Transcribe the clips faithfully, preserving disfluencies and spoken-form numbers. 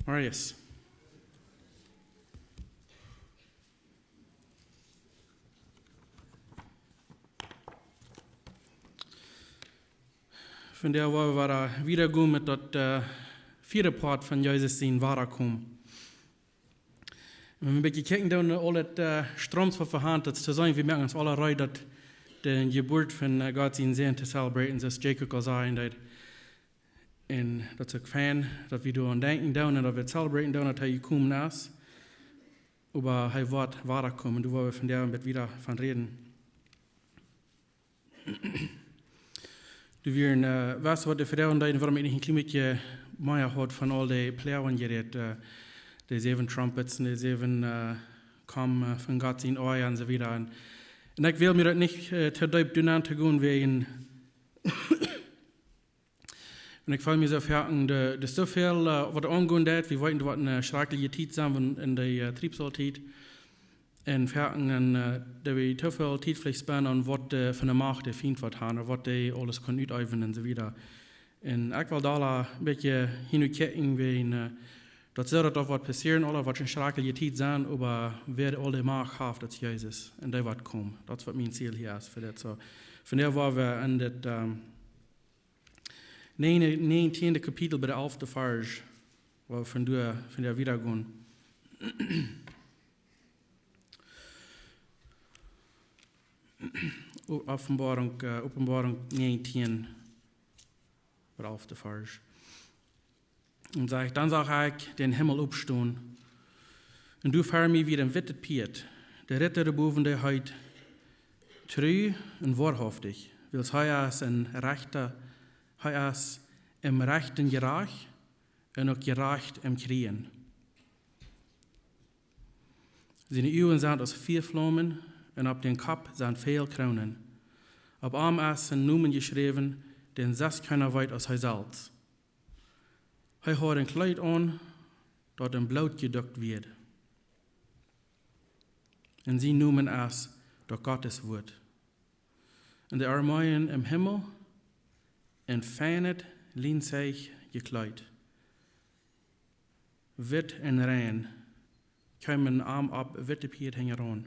Marius. Vondoag woa wie wada wieda gonen met daut, äh, vieede Poat von Jesus sien Wadakomen. Un wan wie een bät kjikjen dan aul daut, äh, Strooms waut wie haben, daut es to seenen, wie moaken ons aula reed, daut de Jeburt von, äh, Gott sien Sän to celebraten, soo aus Jacob aul säd, un daut, un daut es uk fein, daut wie doaraun denkjen doonen un daut wie celebraten doonen, daut hee jekomen es. Oba hee woat wadakomen, doa woa wie vondoag een bät wieda von räden. Doa wieren, äh, weetst waut, de Froag, dee, wuarom ekj nich een kjlien bät mea haud von aul dee Ploagen jerät, äh, dee säwen Trumpets un dee säwen, äh, Komen, äh, von Gott sien Oaja un soo wieda. Un, un ekj well mie daut nich, äh, too deep doonen aun to gonen, wäajen, un ekj feel mie soo foaken, de, de soo väl, äh, waut aungonen deit, wie weeten, waut eene, äh, schrakjliche Tiet sent, wan en de, äh, Triebsaultiet. Un foaken, äh, daut wie too väl Tiet veleicht spenden aun waut, äh, fa eene Macht de Fient woat haben, ooda waut dee aules kaun utäwen un soo wieda. Un ekj well doa een bät hinjekjikjen, wäajen, äh, daut soo daut doa waut passieren, aule waut eene schrakjliche Tiet sent, oba wäa aul de Macht haft, daut es Jesus. Un dee woat komen. Daut es waut mien Ziel hia es fa dit. Soo, vondoag woa wie en dit, ähm, näajen-, näajentieende Kapitel bie de alfte Varsch, woa wie vondoag, vondoag wieda gonen. O-, Openboarunk, äh, Openboarunk näajentieen, alfte Varsch. Un sajcht: Dan sach ekj dän Himmel opstonen, un doa ver mie wia een wittet Pieet. De Ritter doa bowen, dee heet Tru un Woarhauftich, wiels hee es een Rechta, hee es em Rechten jerajcht un uk jerajcht em Kjrieen. Siene Uagen sent aus Fiaflaumen, un opp dän Kopp sent väl Kroonen. Opp am es een Nomen jeschräwen, dän sest kjeena weet aus hee selfst. Hee haud een Kjleet aun, daut en Bloot jedukt wia. Un sien Nomen es daut Gottes Wuat. Un de Armeeen em Himmel, en feinet Lienzeich jekjleet, witt un rein, kjeemen am opp witte Pieed hinjaraun.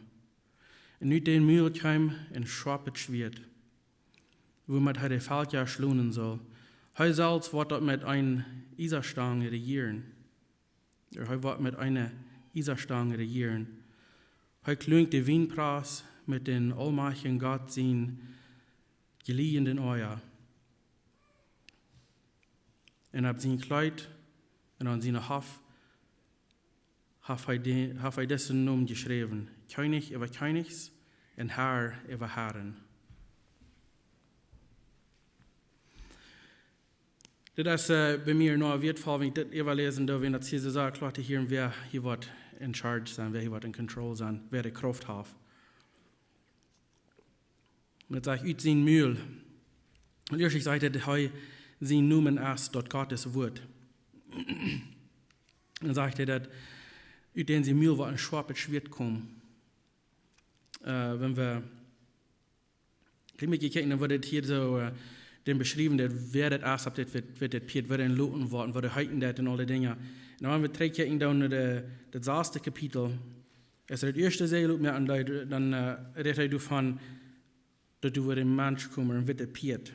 Un ut dän Mul kjeem een schoapet Schwieet, wuamet hee de Velkja schlonen sull. Hee selfst woat daut met eene Iesastang rejieren. Hee woat met eene Iesastang rejieren. Hee klunkjt de Wienpras met dän aulmajchtjen Gott sien jliejenden Oaja. Un opp sien Kjleet un aun siene Hoft haft hee de-, haft hee disen Nomen jeschräwen: Kjennich äwa Kjennichs un Har äwa Haren. Dit es, äh, bie mie noch wieetvoll, wan ekj dit äwaläsen doo, wiels daut hia soo kloa to hieren, wäa hia woat in charge sennen, wäa hia woat in control sennen, wäa de Krauft haft. Un daut sajcht: ut sien Mul. Un ieescht sajcht et, daut hee, sien Nomen es daut Gottes Wuat. Un dan sajcht et, daut ut dän sien Mul woat een schoapet Schwieet komen. Äh, wan wie, kjikj, wie kjikjen, dan woat et hia soo, äh, dan beschräwen, daut wäa daut es, opp dit, waut, waut daut Pieet, wäa daut loten woat, waut daut heeten deit un aul dee Dinja. Un dan wan wie trigjkjikjen dan no de, daut sasde Kapitel, aus hee daut ieeschte Säajel opmoaken deed, dan, äh, rät hee doavon, daut doa woat een Mensch komen, een wittet Pieet.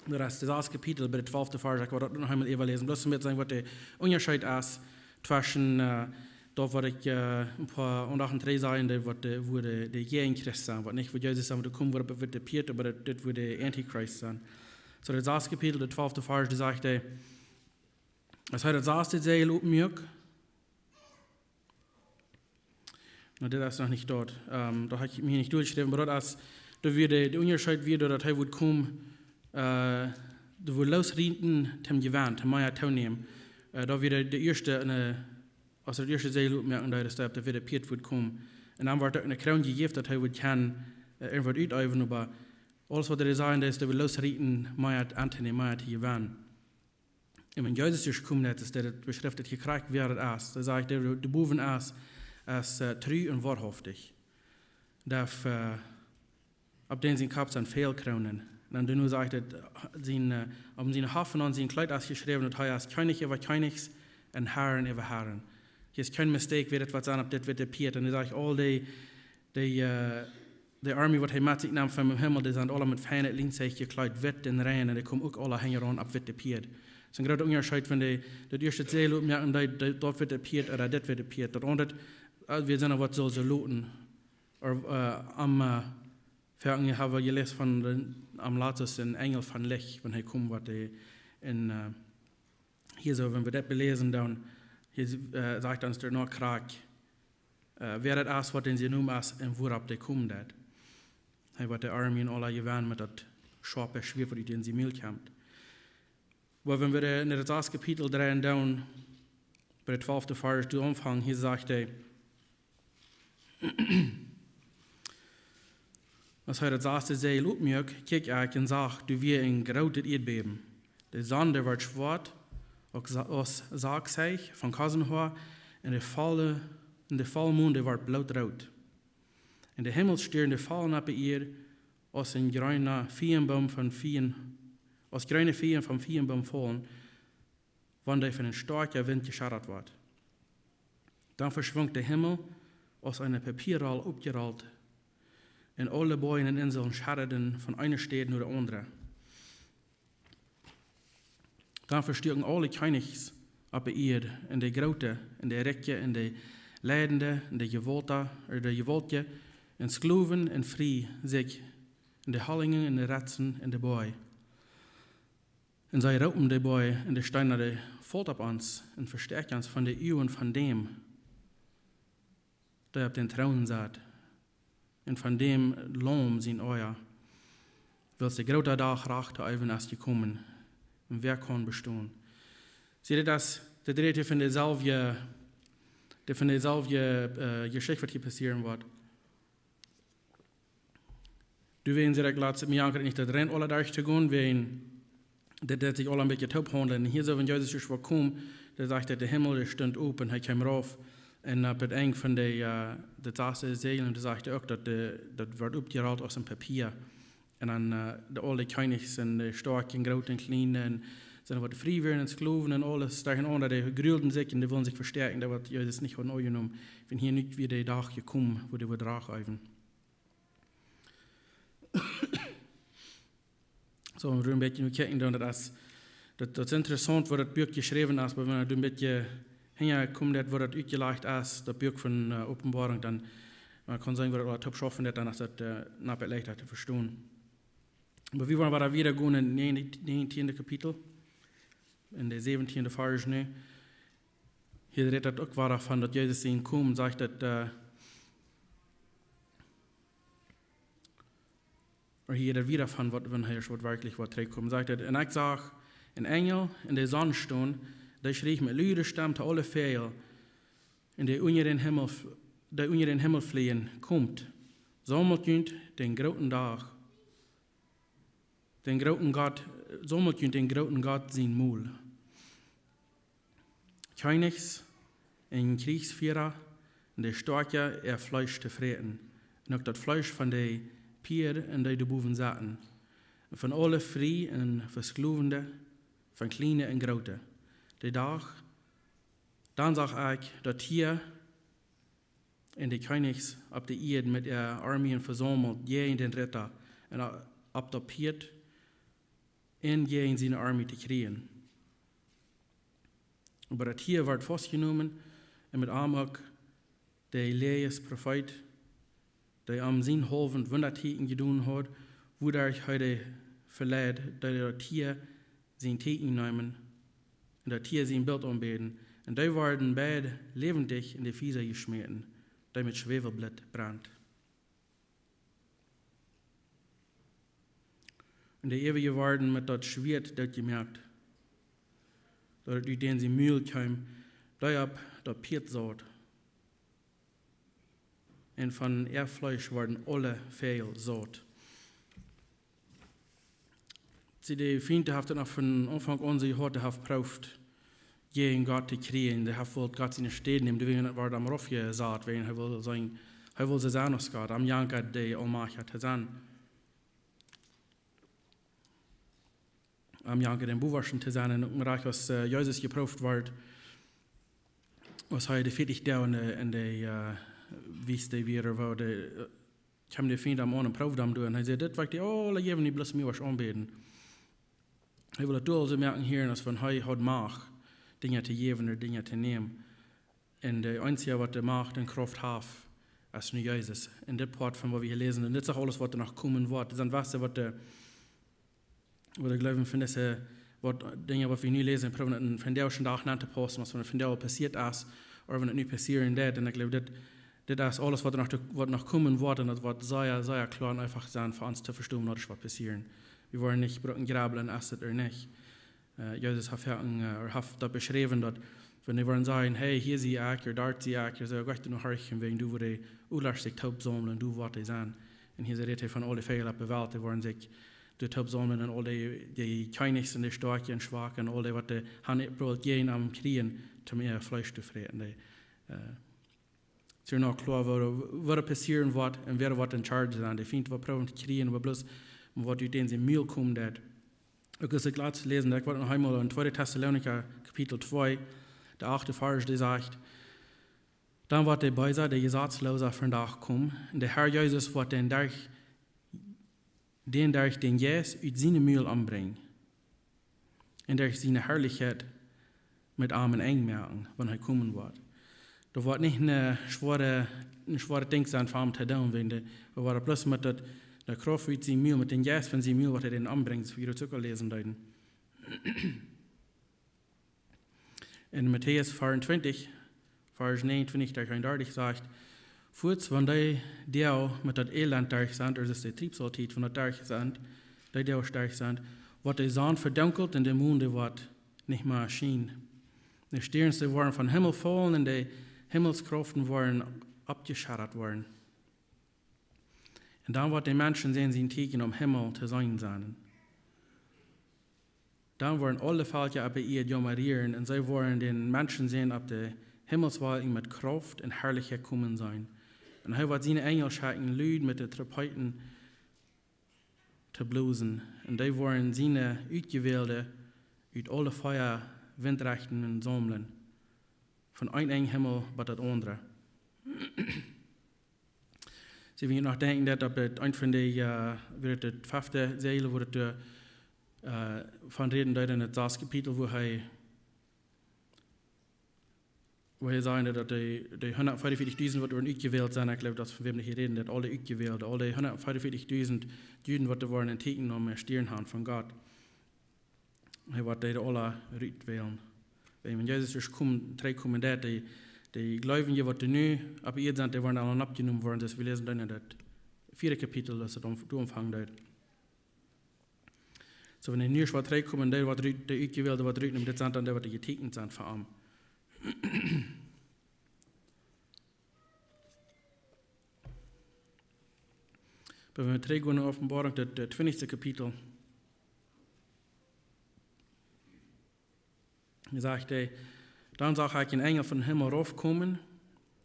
Daut es daut sasde Kapitel bie daut twalfte Varsch, ekj woa daut noch eemol äwaläsen. Bloos om to seenen, waut de Unjascheet es tweschen, äh, daut waut ekj, äh, een poa Sindach trigj säd, waut de, woo de, de Jäajenchristen sent, waut nich, woo Jesus säd, daut kjemt, woat opp een wittet Pieet, oba daut, dit woat de Antichrist sennen. Soo, daut sasde Kapitel, daut twalfte Varsch, doa sajcht hee, aus hee daut sasde Säajel opmuak, nu, dit es noch nich doa. Ähm, daut hab ekj mie nich doabeschräwen, oba daut es, daut wia de, de Unjascheet wia, daut hee wudd komen, äh, daut wudd loosrieten, toom Jewenn, toom mea toonämen. Äh, daut wia de, de ieeschte, äh, aus hee daut ieeschte Säajel opmoaken deed, daut hee opp daut witte Pieet wudd komen. Un dan wort uk eene Kroon jejäft, daut hee wudd kjennen, äh, irjentwaut utäwen, oba aules waut hee säd, daut es, daut wudd loosrieten, mea auntonämen, mea to jewennen. Un wan Jesus es jekomen, daut es, daut et beschrift, daut hee krakjt wäa daut es. Daut sajcht, dee, dee bowen es, es, äh, tru un woarhauftich. Daut, äh, opp dän sien Kopp sent väl Kroonen. Dan doano sajcht et, sien, äh, opp sien Hauft aun sien Kjleet es jeschräwen, daut hee es Kjennich äwa Kjennichs un Harn äwa Harn. Hia es kjeen Mistake, wäa daut woat sennen opp dit witte Pieet. Un dan sajcht aul dee, dee, äh, dee Army, waut hee met sikj nemt von dän Himmel, dee sent aula met feinet Lienzeich jekjleet, witt un rein, un dee komen uk aula hinjaraun opp witte Pieed. Daut es een groota Unjascheet, wan dee, daut ieeschte Säajel oppmoaken, dee, dee, daut witte Pieed, ooda dit witte Pieed. Daut aundre, äh, wie seenen waut soo, soo loten. Ooda, äh, am, äh, Vergangen haben wir gelesen von den, am Lazarus, den Engel von Licht, wan hee komen woat, äh, en, äh, hia soo, wan wie daut beläsen, dan hia, äh, sajcht ons doano krakjt, äh, wäa daut es, waut en sien Nomen es un wuaropp dee komen deit. Hee woat de Army un aula jewennen met daut scharpe Schwieet, waut ut sien Mul kjemt. Oba wan wie en daut sasste Kapitel dreien dan, bie dän twalften Varsch, doa aunfangen, hia sajcht hee, aus hee daut sasste Säajel oppmuak, kjikj ekj un sach, doa wia een grootet Ieedbäben. De Sonn, dee wort schwoat, uk Sa-, aus Sackzeich von Kosenhoa, un de volle, un de Vollmond, dee wort bloodroot. Un de Himmelsstieren, dee faulen opp de Ieed, aus een jreena Fienboom von Fien, aus jreene Fien von Fienboom faulen, wan dee von een stoakja Wint jeschadat woat. Dan veschwunk de Himmel, aus eene Papiarroll oppjerolt, un aule Boajen un Inseln schadden von eene Städ no de aundre. Dan vestuaken aule Kjennichs opp de Ieed, un de Groote, un de Rikje, un de Leidende, un de Jewaulta, ooda de Jewaultje, un Sklowen, un Frie, sikj, un de Hallinjen, un de Retsen, un de Boaj. Un see roopen de Boaj un de Steena, dee faulen opp ons un vestäakjen ons von de Uagen von däm, dee opp dän Troon sat, un von däm Laum sien Oaja, wiels de groota Dach Rach to äwen es jekomen, un wäa kaun bestonen? See, daut es, daut rät hia von deeselwje, daut von deeselwje, äh, Jeschicht, waut hia passieren woat. Doawäajen sie ekj latst, mie ankret nich daut rein aula derch to gonen, wäajen dit, dit sikj aula een bät toophaundelt. Un hia soo, wan Jesus ieescht woat komen, dan sajcht et, de Himmel, dee stunt op un hee kjeem rauf. Un opp daut Enj von de, äh, daut sasste Säajel, un dan sajcht et uk, daut de, daut wort oppjerolt aus een Papia. Un dan, äh, de aule Kjennichs un de stoakje un groote un kjliene un seenen waut frie wieren un Sklowen un aules, doahan aun, dee grulden sikj un dee wullen sikj vestäakjen, daut waut Jesus nich haud aunjenomen. Wan hia nu wia de Dach jekomen, wua dee wort Rach äwen. Soo, wan wie een bät nu kjikjen, dan daut es, daut, daut es interessaunt, woo daut Buak jeschräwen es, oba wan wie een bät hinja komen, daut, woo daut utjelajcht es, daut Buak von, äh, Openboarunk, dan, äh, kaun sennen, woo daut aula toop schaufen deit, dan es daut, äh, noch een bät leichta to vestonen. Oba wie woaren wada wieda gonen en daut näajentieende Kapitel, en de säwentieende Varsch, nä? Hia rät daut uk wada von, daut Jesus sien Komen, sajcht daut, äh, ooda hia rät daut wieda von, waut, wan hee ieescht woat werkjlich woat trigjkomen. Sajcht et, un ekj sach een Enjel en de Sonn stonen, dee schrieech met lude Stemm to aule Väajel, un dee unja dän Himmel f-, dee unja dän Himmel flieejen: Komt, saumelt junt dän grooten Dach, dän grooten Gott, saumelt junt dän grooten Gott sien Mol. Kjennichs un Kjrieechsfiera un de Stoakja äa Fleesch to fräten, un uk daut Fleesch von de Pieed un dee doa bowen saten, un von aule Frie un Vesklowende, von Kjliene un Groote. De Dach, dan sach ekj daut Tia un de Kjennichs opp de Ieed met äare Armeen vesaumelt jäajen dän Ritta un o-, opp daut Pieet un jäajen siene Armee to kjrieen. Oba daut Tia wort faustjenomen un met am uk de Elias Profeet, dee am sien haulwet Wundatieekjen jedonen haud, wuaderch hee dee veleid, daut dee daut Tia sien Tieekjen neemen un daut Tia sien Bilt aunbäden. Un dee worden beid läwendich en de Fiesa jeschmäten, dee met Schwäwelblit brent. Un de Äwje worden met daut Schwieet dootjemoakt, daut ut dän sien Mul kjeem, dee opp daut Pieet saut. Un von äa Fleesch worden aule Väajel saut. See, de Fient haft daut noch von Aunfank aun, see haud, haft jeprooft, jäajen Gott to kjrieen. Dee haft wullt Gott siene Städ nämen, doawäajen wort hee am raufjesat, wäajen hee wull sennen, hee wull soo sennen aus Gott, am jankat, dee aulmajchtich to sennen. om janka dän Bowaschen to sennen. Un uk mau aus, äh, Jesus jeprooft wort, aus hee de vieetich Doag enne, enne, äh, Wiest wia, wua de, äh, kjeem de Fient am aun un proowd am doa. Un hee säd: "Dit woa ekj die aula jäwen, dee bloos mie woascht aunbäden." Hee wull daut doa aulsoo moaken hieren, aus wan hee haud Macht, Dinja to jäwen ooda Dinja to nämen. Un de eensja, waut de Macht un Krauft haft, es nu Jesus. Un dit Poat von waut wie hia läsen, un dit es uk aules, waut doa noch komen woat. Dit sent Wesen, waut de, waut de Gloowen von dise, waut Dinja, waut wie nu läsen, proowen daut en vondoagschen Dach aun to paussen, aus wan et vondoag passieet es, ooda wan et nu passieren deit. Un ekj jleew, dit, dit es aules, waut doa noch, waut noch komen woat, un daut woat sea, sea kloa un eefach sennen fa ons to vestonen, waut doa woat passieren. Wie woaren nich brucken jrablen, es et ooda nich. Äh, Jesus haft hia een, äh, haft daut beschräwen, daut wan dee woaren sajen: "Hey, hia sie ekj, ooda doa sie ekj", ooda soo, "Ekj woa nu horchen, wäajen doa woaren de Ulas sikj toop saumlen, doa woa ekj sennen." Un hia rät hee von aule Velkja opp de Welt, dee woaren sikj doa toop saumlen un aul dee, dee Kjennichs un dee Stoakje un Schwake un aul dee, waut dee han jeprooft jäajen am kjrieen, om äa Fleesch to fräten. Dee, äh, et es nu kloa, waut, waut passieren woat un wäa woat in charge sennen. De Fient woat proowen to kjrieen, oba bloos mau waut ut dän sien Mul komen deit. Uk aus ekj latst läsen, daut woat noch eemol en tweede Tessalonicha Kapitel twee, de achte Varsch, dee sajcht: "Dan woat de Beesa, de Jesazloosa vondoag komen, un de Herr Jesus woat dän derch, dän derch dän Jeist ut sien Mul ombrinjen, un derch siene Harlichkjeit met am een Enj moaken, wan hee komen woat." Daut woat nich een schwoaret, een schwoaret Dinkj sennen fa am to doonen, wäajen dee, oba bloos met daut, de Krauft ut sien Mul, met dän Jeist von sien Mul, woat hee dän ombrinjen, soo aus wie daut uk aul läsen deeden. En Matäus vierundzwanzig, Varsch negenundzwanzig derch einunddreißig sajcht: "Fuaz wan dee Doag met daut Elend derch sent, daut es de Triebsaultiet, wan daut derch sent, dee Doag derch sent, woat de Sonn vedunkjelt un de Mon, dee woat nich mea schienen. De Stierns, dee woaren vom Himmel faulen un de Himmelskraften woaren aufjeschaudat woaren. Un dan woat de Menschensän sien Tieekjen aum Himmel to seenen sennen. Dan woaren aule Velkja opp de Ieed jaumerieren, un see woaren dän Menschensän opp de Himmelswolkjen met Krauft un Harlichkjeit komen seenen. Un hee woat siene Enjel schekjen, lud met de Trompeeten to blosen. Un dee woaren siene Utjewälde ut aule vea Windrechten saumlen, von een Enj Himmel bat daut aundre." See, wan wie noch denkjen, daut opp daut eent von de, äh, wia daut fefte Säajel, wua daut, äh, von räden deed en daut sasde Kapitel, wua hee, wua hee säd, daut de, de hundatveeunvieetichdusent, waut woaren utjewält sennen, ekj jleew, daut es von wäm hee räden deed, aule Utjewälde, aul de hundatveeunvieetichdusent Juden, waut doa woaren een Tieekjen aum Stiern haben von Gott. Hee woat dee aula rutwälen. Wan Jesus es komen, trigjkomen deit, dee, dee Gleubje, waut doa nu opp Ieed sent, dee woaren aula oppjenomen woaren, soo aus wie läsen dan en daut vieede Kapitel, aus et aun-, doa aunfangen deed. Soo, wan hee nu es woat trigjkomen, dee woat rut, de Utjewälde woat rutnemen, dit sent dan dee, waut doa jetieekjent sent fa am. Oba wan wie trigjgonen no Openboarunk, daut, daut twintichste Kapitel, doa sajcht hee: "Dan sach ekj een Enjel vom Himmel raufkomen,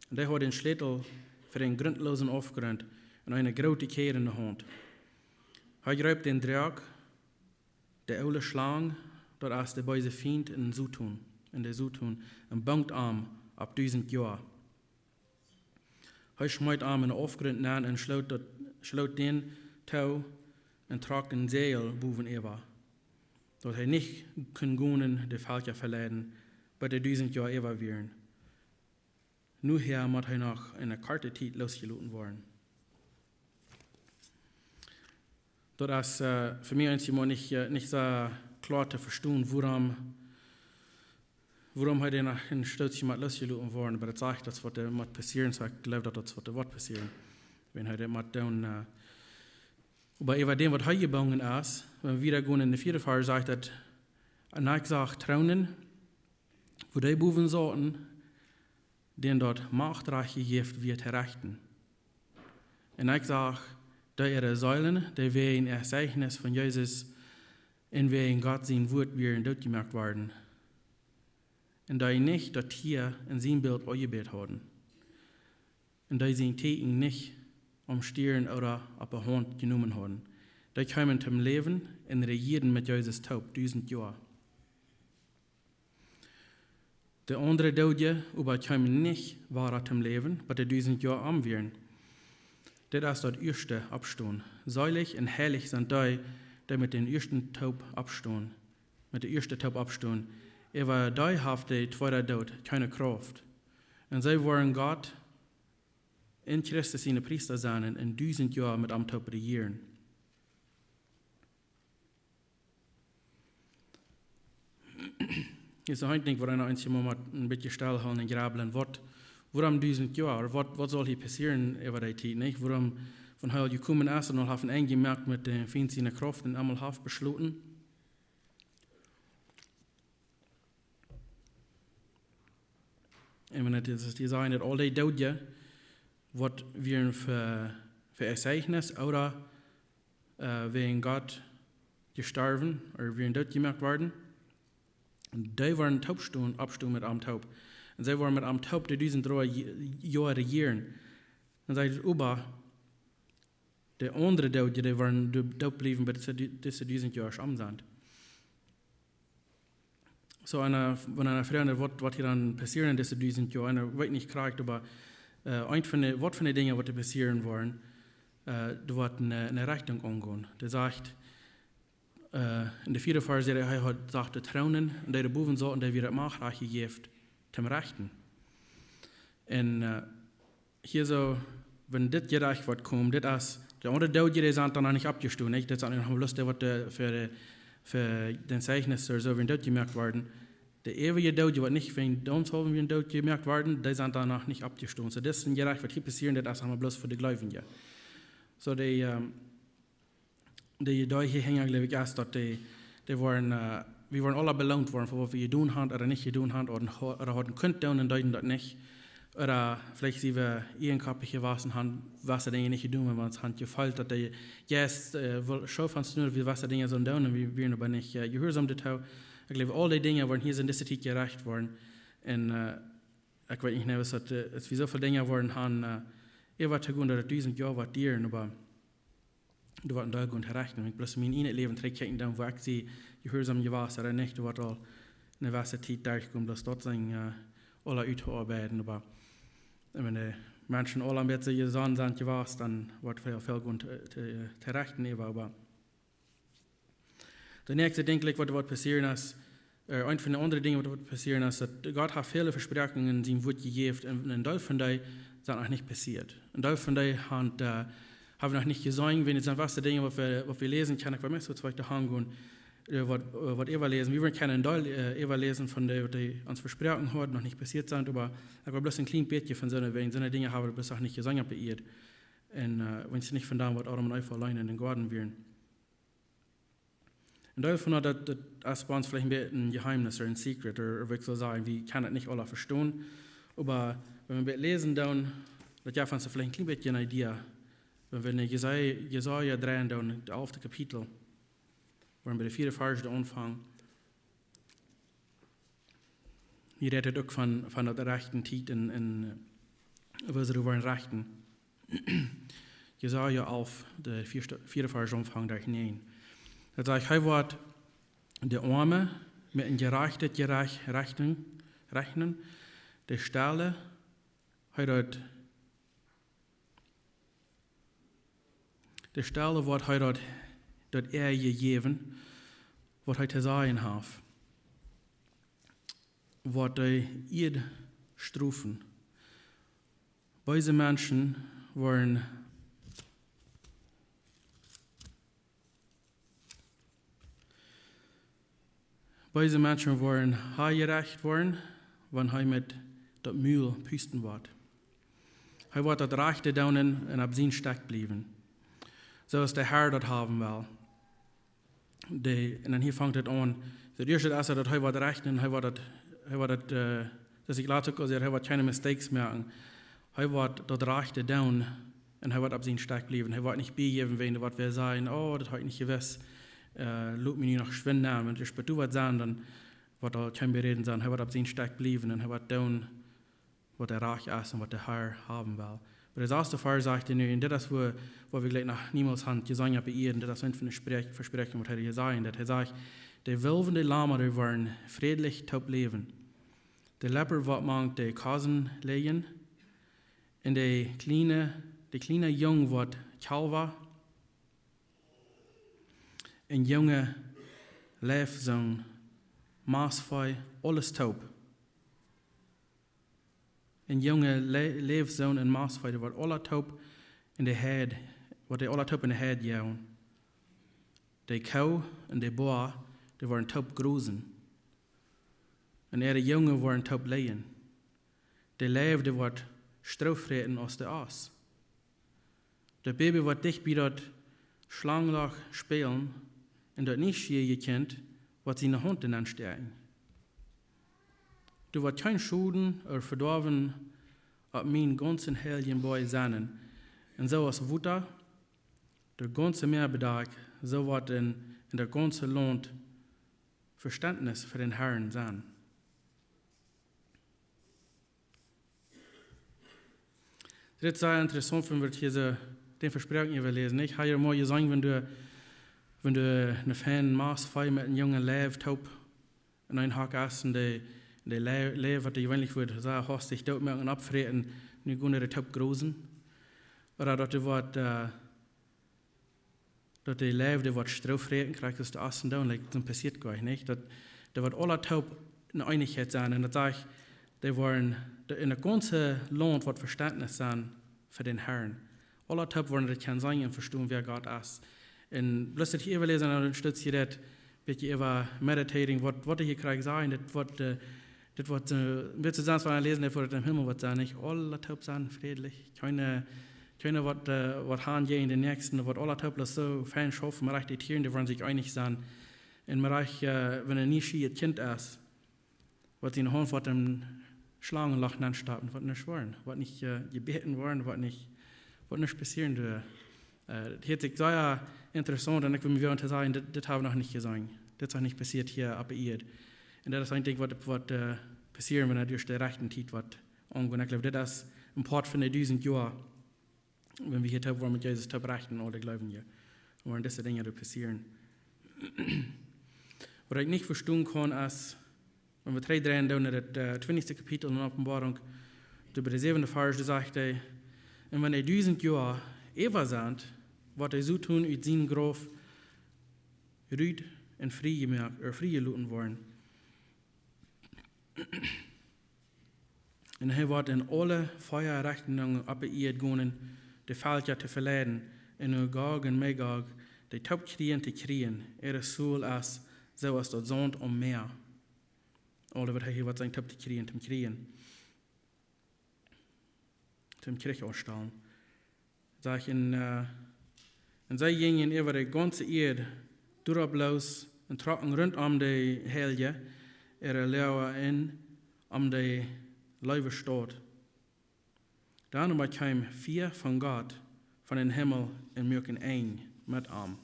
un dee haud dän Schlätel fa dän grundlosen Aufgrunt un eene groote Kjäd enne Haunt. Hee jreep dän Droak, de oole Schlang, daut es de beese Fient un Soton, un de Soton, un bunk am opp dusent Joa. Hee schmeet am en dän Aufgrunt nenn un schloot daut, schloot dän too un trock een Säajel bowen äwa, daut hee nich kunn gonen de Velkja veleiden, bat de dusent Joa äwa wieren. Nohäa mott hee noch eene korte Tiet losjeloten woaren." Daut es, äh, fa mie eensjemol nich, äh, nich soo kloa to vestonen, wuarom, wuarom hee dan noch een Stootje mott losjeloten woaren, oba daut sajcht, daut woat, äh, mott passieren, soo ekj jleew, daut daut woat, woat passieren. Wan hee daut mott doonen, äh, oba äwa däm, waut hee jebungen es, wan wie doa gonen en de vieede Varsch, sajcht daut: "Un ekj sach Tronen, wua dee bowen sauten, dän daut Macht jejäft wia to rechten. Un ekj sach dee äare Seelen, dee wäajen äa Zeichnis von Jesus un wäajen Gott sien Wuat wieren dootjemoakt worden, un dee nich daut Tia un sien Bilt aunjebäden hauden, un dee sien Tieekjen nich aum Stiern ooda opp de Haunt jenomen hauden. Dee kjeemen toom Läwen un rejieeden met Jesus toop dusent Joa. De aundre Doodje oba kjeemen nich wada toom Läwen, bat de dusent Joa om wieren. Dit es daut ieeschte Oppstonen. Seelich un heilich sent dee, dee met dän ieeschten toop oppstonen, met de ieeschte toop oppstonen. Äwa dee haft de tweede Doot kjeene Krauft. Un see woaren Gott un Christus siene Priesta sennen un dusent Joa met am toop rejieren. Hia es een Dinkj, wua eena eensjemol mott een bät stell hoolen un jrablen, waut, wuarom dusent Joa, ooda waut, waut saul hia passieren äwa dee Tiet, nich? Wuarom, wan hee aul jekomen es un aul haft een Enj jemoakt met de Fient siene Krauft un emol haft beschloten. Un wan et es, dee sajen daut aul dee Doodje, waut wieren fa, fa Ereignis ooda, äh, wäajen Gott jestorwen, ooda wieren dootjemoakt worden, dee woaren toop stonen, oppstonen met am toop. Un see woaren met am toop de dusent Joa, Joa rejieren. Un see, oba de aundre Doodje, dee woaren do-, doot bliewen, bat dise, dise dusent Joa om sent. Soo, eena, wan eena froacht, waut, waut hia dan passieren en dise dusent Joa, un ekj weet nich krakjt, oba, äh, eent von de, waut von de Dinja, waut doa passieren woaren, äh, doa woat eene, eene Rechtunk aungonen. Dee sajcht, äh, en de vieede Varsch, hee haud, sajcht, de Troonen, un dee doa bowen sauten, dee wia de Macht jejäft, toom rechten. Un, äh, hia soo, wan dit Jerecht woat komen, dit es, de aundre Doodje, dee sent dan noch nich oppjestonen, nich? Dit sent noch bloos dee, waut de, fa de, fa dän Ereignis ooda soo, wieren dootjemoakt worden. De eewje Doodje, waut nich wäajen dän Sindowent wieren dootjemoakt worden, dee sent dan noch nich oppjestonen. Soo, dit es een Jerecht, waut hia passieren, dit es aulemol bloos fa de Gleewje. Soo, dee, ähm, de Idee hia hinja, jleew ekj, es daut dee, dee woaren, äh, wie woaren aula beloont woaren fa waut wie jedonen haben ooda nich jedonen haben ooda, ooda hauden kunt doonen un deeden daut nich. Ooda veleicht sie wie ieejenkoppich jewast un haben jewesse Dinja nich jedonen, wiels wie haben jefeelt daut de Jeist, äh, wull soo von ons wia, wie jewesse Dinja sullen doonen un wie wieren oba nich, äh, jehuarsom doatoo. Ekj jleew, aul dee Dinja woaren hia en dise Tiet jerecht woaren. Un, äh, ekj weet nich, nä, es daut, äh, es wie soo väl Dinja woaren haben, äh, äwa to gonen, daut et dusent Joa woat dieren, oba doa woat een Deel gonen to rechten. Wan ekj bloos mien ieejnet Läwen trigjkjikj, dan woa ekj see jehuarsom jewast ooda nich, doa woat aul eene jewesse Tiet derchkomen, bloos daut sent, äh, aula uttoarbeiden, oba wan de Menschen aula een bät jesonnen sent jewast, dan woat väl, väl gonen to, to, to rechten äwa, oba daut näakjste, denkj ekj, waut, waut passieren es, äh, eent von de aundre Dinja, waut, waut passieren es, daut Gott haft väle Vespräakjungen en sien Wuat jejäft un, un een Deel von dee sent noch nich passieet. Een Deel von dee haben, äh, haben wie noch nich jeseenen, wan et sent jewesse Dinja, waut wie, waut wie läsen kjennen, ekj weet nich, waut wie doa aungonen, äh, waut, äh, waut wie läsen. Wie woaren kjennen een Deel, äh, wie läsen von dee, waut hee ons vesproaken haud, noch nich passieet sent, oba ekj well bloos een kjlien bät von soone, wäajen soone Dinja haben wie bloos noch nich jeseenen opp de Ieed. Un, äh, wan et nich von dee, waut Adam un Eva auleen en dän Goaden wieren. Un doavon, daut, daut es bie ons veleicht een bät een Jeheemnis ooda een Secret, ooda, ooda woo ekj saul sajen, wie kjennen et nich aula vestonen. Oba wan wie läsen, dan, daut jeft ons veleicht een kjlien bät eene Idee. Wan wie no Jesaja, Jesaja dreien, dan daut alfte Kapitel, wua wie bie dän vieeden Varsch aunfangen. Hia rät et uk von, von de rechte Tiet en, en, äh, woo see woaren rechten. Jesaja alf, de vieede, vieeden Varsch aunfangen, doa näajen. Daut sajcht, hee woat de Oame met een jerajchtet Jerecht rechten, rechten, de Stelle, hee woat de Stelle, waut hee daut, daut Ea jejäft, waut hee to sajen haft, woat de Ieed strofen. Beese Menschen woaren Beese Menschen woaren jerecht woaren, wan hee met daut Mul pusten woat. Hee woat daut Rajchte doonen un opp sien Stekj bliewen, soo aus de Herr daut haben well. De, un dan hia fangt et aun. Daut ieeschte es daut hee woat rechten, hee woat daut, hee woat daut, äh, daut ekj latst uk aul säd, hee woat kjeene mistakes moaken. Hee woat daut Rajchte doonen un hee woat opp sien Stekj bliewen. Hee woat nich biejäwen, wan waut wie sajen, oh, daut haud ekj nich jewist. Äh, lot mie nu noch schwind nämen, wan et bie die woat sennen, dan woat aul kjeen Biereden sennen. Hee woat opp sien Stekj bliewen un hee woat doonen, waut rajcht es un waut de Herr haben well. De saste Varsch sajcht hee nu, un dit es wua, wua wie jlikj noch niemols han jeseenen opp de Ieed, un dit es een von de Spräakj-, Vespräakjungen waut hee hia sajcht, daut hee sajcht: "De Wulf un de Lama, dee woaren frädlich toop läwen. De Leopard woat mank de Koasen lijen, un de kjliene, de kjliene Jung woat Kjalwa, un junge Leefsoon, Mastvee, aules toop." Un junge Le-, Leefsoon un Mastvee, dee woat aula toop en de Heid, woat dee aula toop en de Heid joagen. De Koo un de Boa, dee woaren toop grosen. Un äare Jungen woaren toop lijen. De Leew, dee woat Stroo fräten aus de Oss. De Baby woat dicht bie daut Schlangenloch spälen, un daut nieschieeje Kjint woat siene Haunt doa nenn stäakjen. Doa woat kjeen Schoden ooda Vedoawen opp mienen gaunzen heiljen Boajch sennen. Un soo aus Wota daut gaunze Mäa bedakjt, soo woat en, en daut gaunze Launt Vestentnis fa dän Harn sennen. Dit es sea interessaunt, wan wie hia soo dän Vespräakjunk äwaläsen, nich? Hab jie mol jeseenen, wan du, wan du een fein Mastvee met een jungen Leew toop en een Hok hast, un de, de Leew, Leew, waut dee jeweenlich wudd sea hastich dootmoaken un oppfräten, nu gonen dee toop grosen. Ooda daut dee woat, äh, daut de Leew, dee woat Stroo fräten, krakjt aus de Ossen doonen, like, daut passieet goanich, nich? Daut, dee woat aula toop en Eenichkjeit sennen. Un daut sajcht, dee woaren, de, en daut gaunze Launt woat Vestentnis sennen fa dän Harn. Aula toop woaren dee kjennen seenen un vestonen, wäa Gott es. Un bloos daut hia äwaläsen, dan steit hia daut, bät äwa meditating, waut, waut hee krakjt sajcht, daut woat, äh, dit woat, äh, een bät soo aus wan wie läsen, daut woat em Himmel woat sennen, nich? Aula toop sennen frädlich. Kjeena, kjeena woat, äh, woat han jäajen dän Näakjsten, daut woat aula toop bloos soo fein schaufen, mau rajcht de Tieren, dee woaren sikj eenich sennen. Un mau rajcht, äh, wan een nieschieejet Kjint es, waut siene Haunt woat em Schlangenloch nenn stoppen, woat nuscht woaren, woat nich, äh, jebäten woaren, woat nich, woat nuscht passieren. Äh, äh, daut hieet sikj sea interessaunt, un ekj well mie wellen to sajen, dit, dit hab wie noch nich jeseenen. Dit es noch nich passieet hia opp de Ieed. Un daut es een Dinkj, waut, waut, äh, passieren, wan et ieescht de rajchte Tiet woat aungonen. Ekj jleew, dit es een Poat von de dusent Joa, wan wie hia toop woaren met Jesus toop rechten, aul de Gleubje. Woaren dise Dinja doa passieren. Waut ekj nich vestonen kaun, es, wan wie trigj dreien doonen no daut, äh, twintichste Kapitel en Openboarunk, doa bie dän säwenden Varsch, doa sajcht hee: "Un wan de dusent Joa äwa sent, woat de Soton ut sien Grauf rut un frie jemoakt, ooda frie jeloten woaren. Un hee woat en aule vea Rechtungen opp de Ieed gonen, de Velkja to veleiden, un no Gog un Magog, dee toop kjrieen, to kjrieen. Äare Saul es soo aus daut Saunt aum Mäa." Aule, waut hee hia woat sennen, toop to kjrieen, toom kjrieen. Toom Kjrich aunstalen. Sajcht, un, äh, un see jinjen äwa de gaunze Ieed doaropp loos un trocken runtom de Heilje äare Loaga un om de Leewestaut. Dan oba kjeem Fia von Gott von dän Himmel un muak een Enj met an.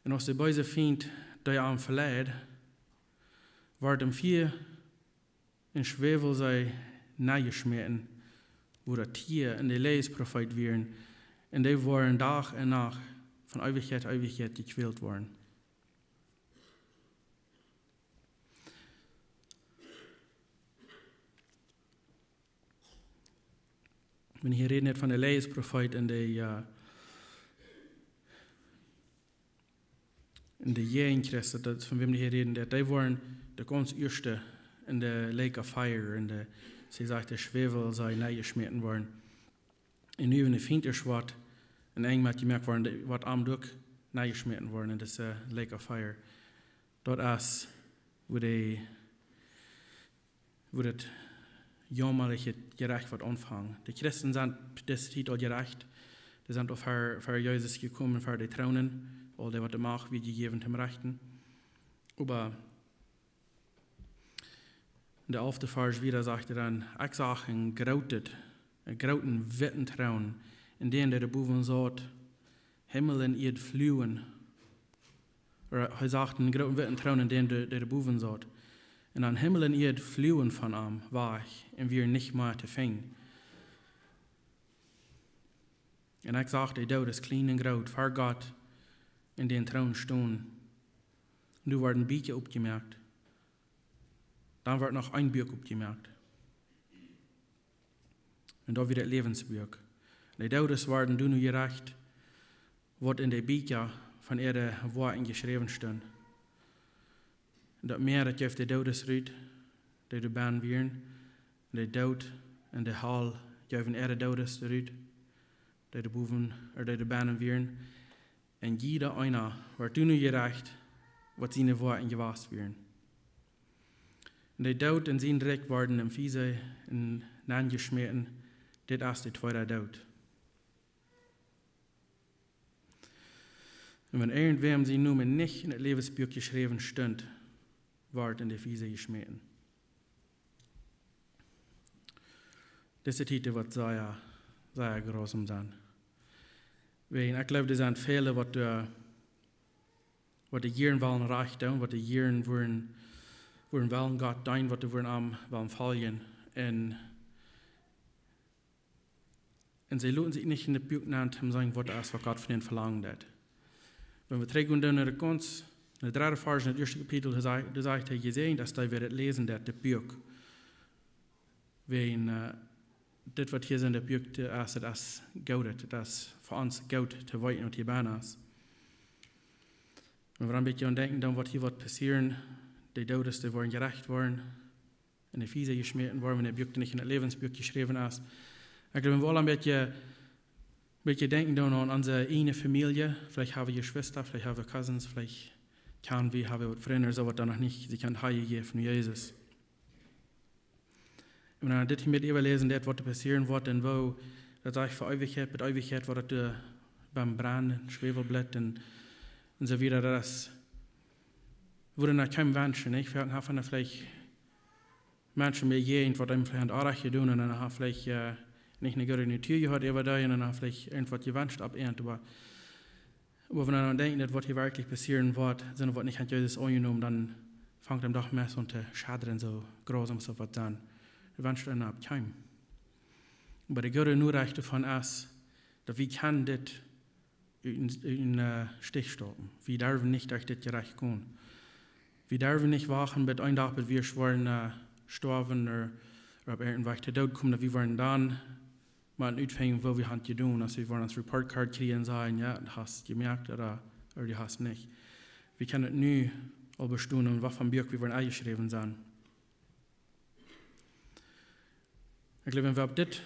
Un aus de beese Fient, dee an veleid, wort em Fia un Schwäwelsee nenjeschmäten, wua daut Tia un de Läajesprofeet wieren, un dee woaren Dach un Nacht von Eewichkjeit to Eewichkjeit jekjwält woaren. Wan hee hia rät von de Läajesprofeet un de, äh, un de Jäajenchrist, daut es von wäm hee hia rät, daut dee woaren de gaunz ieeschte en de Lake of Fire, en de, see sajcht, de Schwäwelsee nenjeschmäten woaren. Un nu, wan de Fient ieescht woat, un Enj met jemoakt woaren, dee woat am uk nenjeschmäten woaren en dise Lake of Fire. Daut es, wua de wua daut jaumalichste Jerecht woat aunfangen. De Christen sent dise Tiet aul jerecht. Dee sent aul ver, ver Jesus jekomen, ver de Tronen, aul dee waut de Macht wia jejäft toom rechten. Oba en de alfte Varsch wada sajcht hee dan: "Ekj sach een grootet, een grooten witten Troon, un dän, dee doa bowen saut, Himmel un Ieed fluagen." Ooda hee sach een grooten witten Troon un dän, dee, dee doa bowen saut. Un dan Himmel un Ieed fluagen von am wajch un wieren nich mea to finjen. Un ekj sach de Doodes, kjlien un groot, ver Gott en dän Troon stonen. Un doa worden Bieekja oppjemoakt. Dan wort noch een Buak oppjemoakt. Un daut wia daut Läwensbuak. Un de Doodes worden doano jerecht, waut en de Bieekja von äare Woakjen jeschräwen stunt. Un daut Mäa, daut jeef de Doodes rut, dee doa bennen wieren. Un de Doot un de Hal jeewen äare Doodes rut, dee doa bowen, ea, dee doa bennen wieren. Un jieda eena wort doano jerecht, waut siene Woakjen jewast wieren. Un de Doot un sien Rikj worden em Fieesee nenjeschmäten. Dit es de tweeda Doot. Un wan irjentwäm sien Nomen nich en daut Läwensbuak jeschräwen stunt, wort en de Fieesee jeschmäten. Dise Tiet woat sea, sea grausam sennen. Wäajen, ekj jleew, doa sent väle, waut de, waut de jieren wellen rajcht doonen, waut de jieren wudden, wudden wellen Gott deenen, waut de wudden am wellen foljen. Un, un see loten sikj nich en daut Buak nenn, om to seenen, waut daut es, waut Gott von an velangt haft. Wan wie trigjgonen dan no de Kunst, en daut dredde Varsch en daut ieeschte Kapitel, doa sajcht, doa sajcht hee: "Jesäajent es dee, wäa daut läsen deit, daut Buak." Wäajen, ä, dit, waut hia en daut Buak es, daut es goot, daut es fa ons goot to weeten, waut hia bennen es. Wan wie een bät aun denkjen, dan waut hia woat passieren, de Doodes, dee woaren jerecht woaren, en de Fieesee jeschmäten woaren, wan daut Buak nich en daut Läwensbuak jeschräwen es. Ekj jleew, wan wie aula een bät, bät denkjen dan aun onse eejne Famielje, veleicht hab wie Jeschwista, veleicht hab wie Cousins, veleicht kjanen wie, hab wie waut Frind, soo waut dan noch nich, see kjennen hanjäwen no Jesus. Un wan wie dit hia met äwaläsen, daut waut passieren woat un woo, daut sajcht fa Eewichkjeit, bat Eewichkjeit, waut daut, ä, biem Brennen, Schwäwelblat un, un soo wieda, daut es, wudd eena kjeenem wenschen, nich? Wie haben veleicht Menschen bejäajent, waut eenem veleicht haben Onrajcht jedonen un dan haben veleicht, ä, nich eene goode Notiz jehaut äwa dee un dan haben veleicht irjentwaut jewenscht opp an, oba, oba wan wie dan denkjen, daut waut hia werkjlich passieren woat, sent waut nich aun Jesus aunjenomen, dan fangt am doch meist aun to schaddren, soo grausam aus daut woat sennen. Wie wenschen eena opp kjeem. Oba de goode Norecht doavon es, daut wie kjennen dit ut een, ut een, ä, Stich stoppen. Wie derwen nich derch dit Jerecht gonen. Wie derwen nich wachten, bat een Dach, bat wie woaren, ä, stoawen, ea, ea opp irjent Wajch to Doot komen, daut wie woaren dan mol utfinjen, waut wie haben jedonen, aus wie woaren ons Report Card kjrieen, sajen: "Jo, du hast jemoakt, ooda, ooda du hast nich." Wie kjennen et nu aul bestonen, un waut fa Buak wie woaren enjeschräwen sennen. Ekj jleew, wan wie opp dit,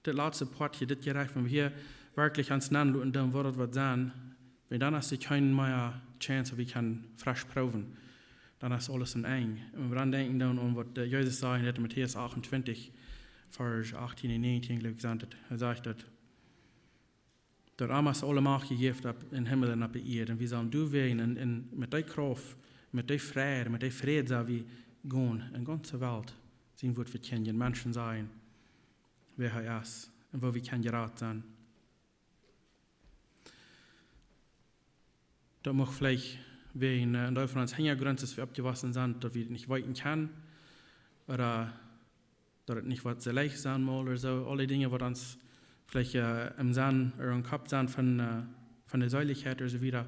dit latste Poat hia, dit Jerecht, wan wie hia werkjlich aun ons nenn loten, dan woat et waut sennen, wan dan es doa kjeene mea Chance, daut wie kjennen fresch proowen. Dan es aules een Enj. Un wan wie dan denkjen dan aun waut, ä, Jesus säd en Matäus achtuntwintich, Varsch achtieen un näajentieen, jleew ekj, sajcht et, hee sajcht daut, daut am es aule Macht jejäft opp, em Himmel un opp de Ieed. Un wie sellen doawäajen un, un met dee Krauft, met dee Fräd, met dee Fräd sell wie gonen, en de gaunze Welt sien Wuat vekjindjen, Menschen sajen, wäa hee es un woo wie kjennen jerat sennen. Daut mucht veleicht wäajen, ä, een Deel von ons Hinjagrunt, daut wie oppjewossen sent, daut wie nich weeten kjennen, ooda daut et nich waut soo leicht sennen mol ooda soo. Aule Dinja, waut ons veleicht, ä, em Senn ooda em Kopp sent von, ä, von de Seelichkjeit ooda soo wieda.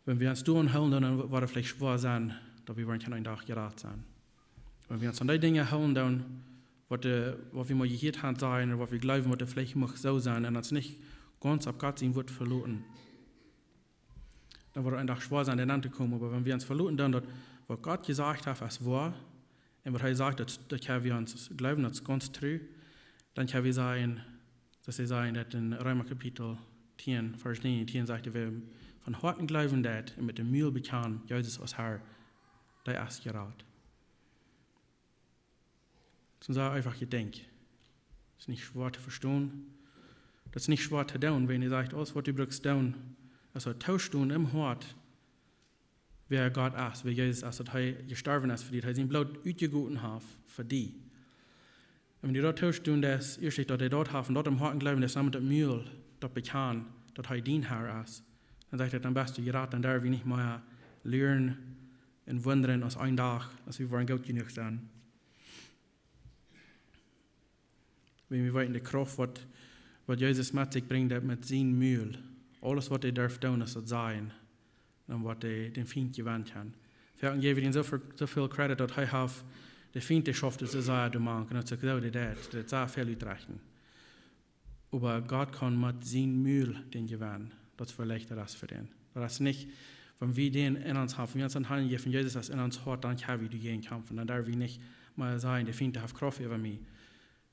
Wan wie ons doaraun hoolen, dan woat et veleicht schwoa sennen, daut wie woaren kjennen een Dach jerat sennen. Wan wie ons aun dee Dinja hoolen, dan waut, ä, waut wie mol jehieet haben sajen, ooda waut wie jleewen, waut et veleicht mucht soo sennen, un ons nich gaunz opp Gott sien Wuat veloten, dan woat et een Dach schwoa sennen, doa aun to komen. Oba wan wie ons veloten dan daut, waut Gott jesajcht haft, es woa, un waut hee sajcht, daut, daut kjenn wie ons jleewen, daut es gaunz tru, dan kjenn wie sajen, daut see sajen daut en Reema Kapitel tieen, Varsch näajentieen sajcht, wäa von Hoaten jleewen deit un met däm Mul bekjant, Jesus aus Herr, dee es jerat. Daut es een sea eefachet Dinkj. Daut es nich schwoa to vestonen. Daut es nich schwoa to doonen, wan hee sajcht, aules waut du brukst doonen, es daut toostonen em Hoat, wäa Gott es, wäa Jesus es, daut hee jestorwen es fa die, daut hee sien Bloot utjegoten haft fa die. Un wan du daut toostonen deist, ieescht daut hee daut haft un daut em Hoat jleewen deist, dan met daut Mul daut bekjanen, daut hee dien Herr es, dan sajcht et, dan best du jerat, dan derw wie nich mea luren, un wundren aus een Dach, aus wie woaren goot jenuach sennen. Wan wie weeten, de Krauft, waut, waut Jesus met sikj brinjt, daut met sien Mul, aules waut hee derf doonen, es daut sajen, un waut hee dän Fient jewennen kaun. Wie haben Jewel soo väl, soo väl Credit, daut hee haft, de Fient, dee schauft soo sea doamank, un daut es soo, dee deit, dee deit sea väl utrechten. Oba Gott kaun met sien Mul dän jewennen. Daut es väl leichta aus fa dän. Daut es nich, wan wie dän en ons haben, wan wie ons aun Haunt jäwen, Jesus es en ons Hoat, dan kjenn wie doajäajen kjamfen. Dan derw wie nich mea sajen, de Fient haft Krauft äwa mie.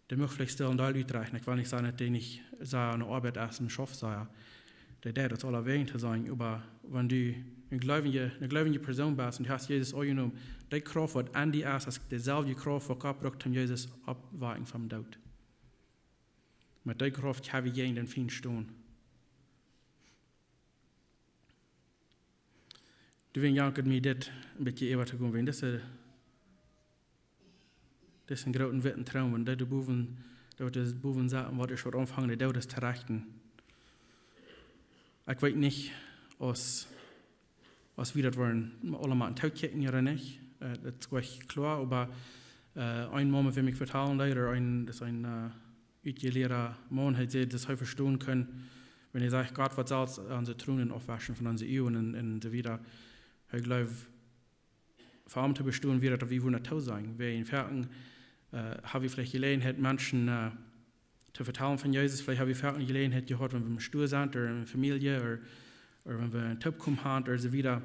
Dee mucht veleicht stell een Deel utrechten. Ekj well nich sajen, daut dee nich soo eene Oabeit es, een Schauft soo. Dee deit daut aulawäajen to sennen, oba wan du eene gleubje, eene gleubje Persoon best un du hast Jesus aunjenomen, dee Krauft, waut en die es, es deeselwje Krauft, waut Gott brukt, om Jesus opptowakjen vom Doot. Met dee Krauft kjenn wie jäajen dän Fient stonen. Doawäajen jankad mie dit een bät äwa to gonen, wan dit, dit es een grooten witten Troon, wan dee doa bowen, dee woat doa bowen sitten, waut ieescht woat aunfangen, de Doodes to rechten. Ekj weet nich, aus, aus wie daut woaren aulemaun tookjikjen ooda nich. Äh, daut es goanich kloa, oba, äh, een Maun, wäm ekj vetalen deed, ooda een, daut es een, äh, utjelieeda Maun, hee säd, daut hee vestonen kunn, wan hee sajcht, Gott woat selfst onse Tronen aufwaschen von onse Uagen un, un soo wieda. Hee jleeft, fa am to vestonen, wia daut, daut wie wudden toosajen. Wie en Werkjlichkjeit, äh, haben wie veleicht Jeläajenheit, Menschen, äh, to vetalen von Jesus. Veleicht haben wie Werkjlichkjeit Jeläajenheit jehaut, wan wie em Stua sent, ooda en Famielje, ooda, ooda wan wie eene Toopkomt haben, ooda soo wieda.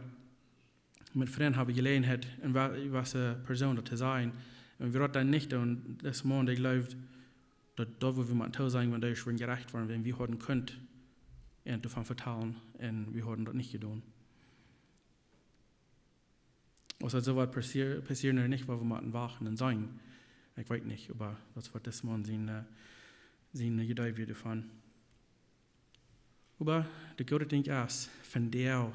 Met Frind haben wie Jeläajenheit, en wa-, waut eene Persoon daut to sajen. Un wan wie daut dan nich doonen, daut es een Maun, dee jleeft, daut, daut wie motten toosajen, wan dee ieescht jerecht woaren, wan wie hauden kunt, un doavon vetalen, un wie hauden daut nich jedonen. Aus daut soo waut passieren, passieren ooda nich, woa wie motten wachten un seenen. Ekj weet nich, oba daut es waut dis Maun sien, äh, sien Idee wia doavon. Oba daut goode Dinkj es, vondoag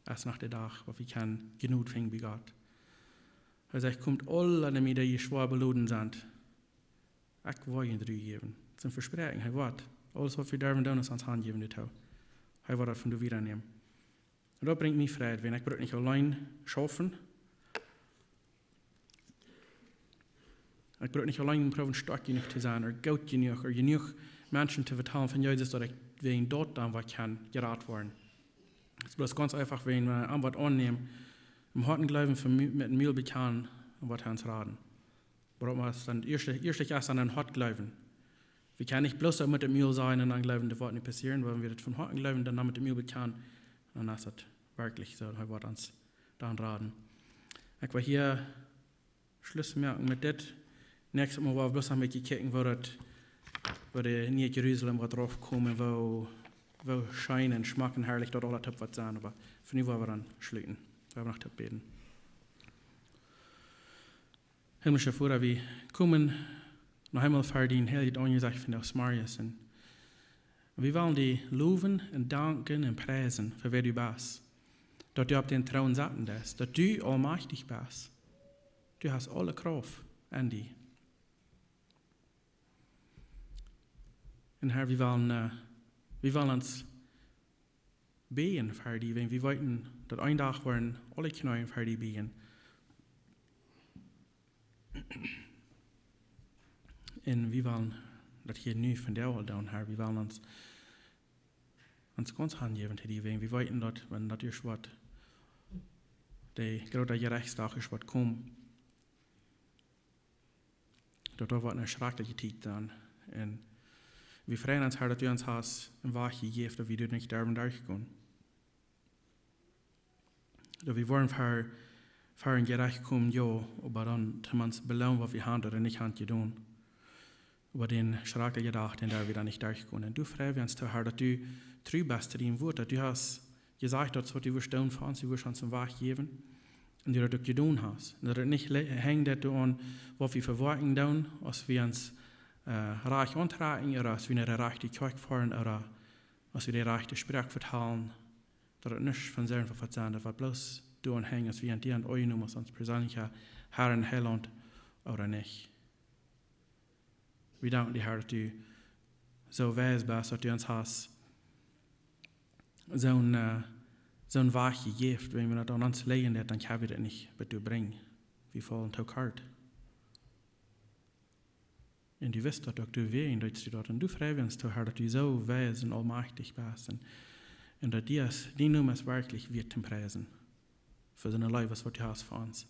es noch de Dach, waut wie kjennen Jnod finjen bie Gott. Hee sajcht, Komt aule no mie, dee jie schwoa beloden sent. Ekj woa junt Ru jäwen. Daut es een Vespräakjen. Hee woat. Aules waut wie derwen doonen, es ons hanjäwen doatoo. Hee woat daut von doa wieda nämen. Un daut brinjt mie Freid, wan ekj bruk nich auleen schaufen. Ekj bruk nich auleen proowen stoakj jenuach to sennen, ooda goot jenuach, ooda jenuach Menschen to vetalen von Jesus, daut ekj wäajen daut dan waut kaun jerat woaren. Daut es bloos gaunz eefach, wan wie, äh, am waut aunnämen, em Hoat jleewen, von Mu-, met dän Mul bekjanen, un woat hee ons raden. Wuarom es dan ieescht, ieescht es dan em Hoat jleewen. Wie kjennen nich bloos daut met dän Mul sajen un dan jleewen, daut woat nich passieren, wan wie daut von Hoaten jleewen, dan met dän Mul bekjanen, dan es daut werkjlich soo, hee woat ons dan raden. Ekj well hia Schluss moaken met dit. Näakjstet Mol woa wie bloos noch een bät kjikjen, woo daut, woo de Niee Jerusalem woat raufkomen, woo, woo scheen un schmock un harlich daut aules woat sennen, oba fa nu woa wie dan schluten. Wie haben noch to bäden. Himmlischa Voda, wie komen noch eemol ver dien heiljet Aunjesecht vondoag zemorjes. Un wie wellen die lowen un danken un priesen fa wäa du best. Daut du opp dän Troon sitten deist, daut du aulmajchtich best. Du hast aule Krauft en die. Un Herr, wie wellen, äh, wie wellen ons bäden fa die, wan wie weeten, daut een Dach woaren aule Kjnees fa die bäden. Un wie wellen daut hia nu vondoag aul doonen, Herr. Wie wellen ons, ons gaunz hanjäwen to die, wan wie weeten, daut, wan daut ieescht woat, de groote Jerechtsdach ieescht woat komen. Daut doa woat eene schrakjliche Tiet sennen. Un wie freien ons, Herr, daut du ons hast een Wajch jejäft, daut wie doa nich derwen derchgonen. Daut wie woaren ver, ver een Jerecht komen, jo, oba dan toom ons beloonen, waut wie haben ooda nich haben jedonen. Oba dän schrakjlichen Dach, dän derw wie dan nich derchgonen. Un doa frei wie ons too, Herr, daut du tru best to dien Wort, daut du hast jesajcht, daut waut du woascht doonen fa ons, du woascht ons een Wajch jäwen. Un du daut uk jedonen hast. Un daut et nich le-, henjt daut doaraun, waut wie fa Woakjen doonen, aus wie ons, äh, rajcht auntrakjen, ooda aus wie no de rajchte Kjoakj foaren, ooda aus wie de rajchte Sproak vetalen, daut et nich von selfst woat sennen, daut woat bloos doaraun henjen, aus wie aun die aunjenomen, aus ons perseenlicha Herr un Heilaunt, ooda nich. Wie danken die, Herr, daut du soo wies best, daut du ons hast soon, äh, soon Wajch jejäft, wan wie daut aun ons lijen, dan kjenn wie daut nich bat doa brinjen. Wie faulen too kort. Un du wist daut uk, du weetst, daut du daut, un du freist ons too, Herr, daut du soo weis un aulmajchtich best. Un, un daut du es, dien Nomen es werkjlich wieet to priesen. Fa soone Leew aus waut du hast fa ons.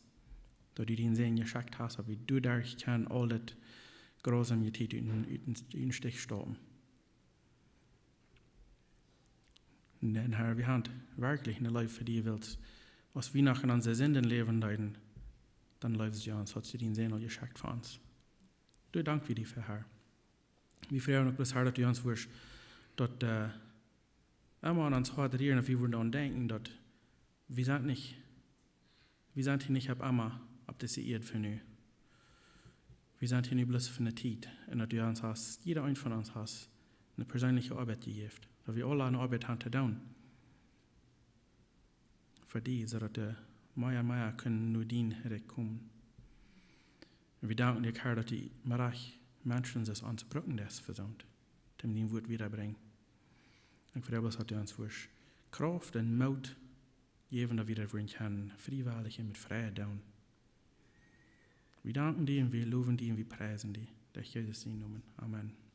Daut du dienen Sän jeschekjt hast, daut wie doaderch kjennen aul daut grausome Tiet ut, ut, ut dän Stich stoppen. Un Herr, wie haben werkjlich eene Leew fa die, wiels aus wie noch en onse Sinden läwen deeden, dan leewst du ons, hast du dienen Sän aul jeschekjt fa ons. Doa dank wie die fa, Herr. Wie froagen uk bloos, Herr, daut du ons wurscht, daut, äh, emma aun ons Hoat rieren, daut wie wudden aun denkjen, daut wie sent nich, wie sent hia nich opp emma opp dise Ieed fa nu. Wie sent hia nu bloos fa eene Tiet. Un daut du ons hast, jieda een von ons hast, eene perseenelje Oabeit jejäft. Daut wie aule eene Oabeit haben to doonen. Fa die, soo daut wie mea un mea kjennen no dien Rikj komen. Un wie danken die, Herr, daut du mea Menschen soo aus ons brucken deist fa soont, dee dien Wuat wiedabrinjen. Un ekj froag bloos, daut du ons wurscht Krauft un Moot jäwen, daut wie daut wudden kjennen friewellich un met Freid doonen. Wie danken die un wie lowen die un wie priesen die. Derch Jesus sienen Nomen. Amen.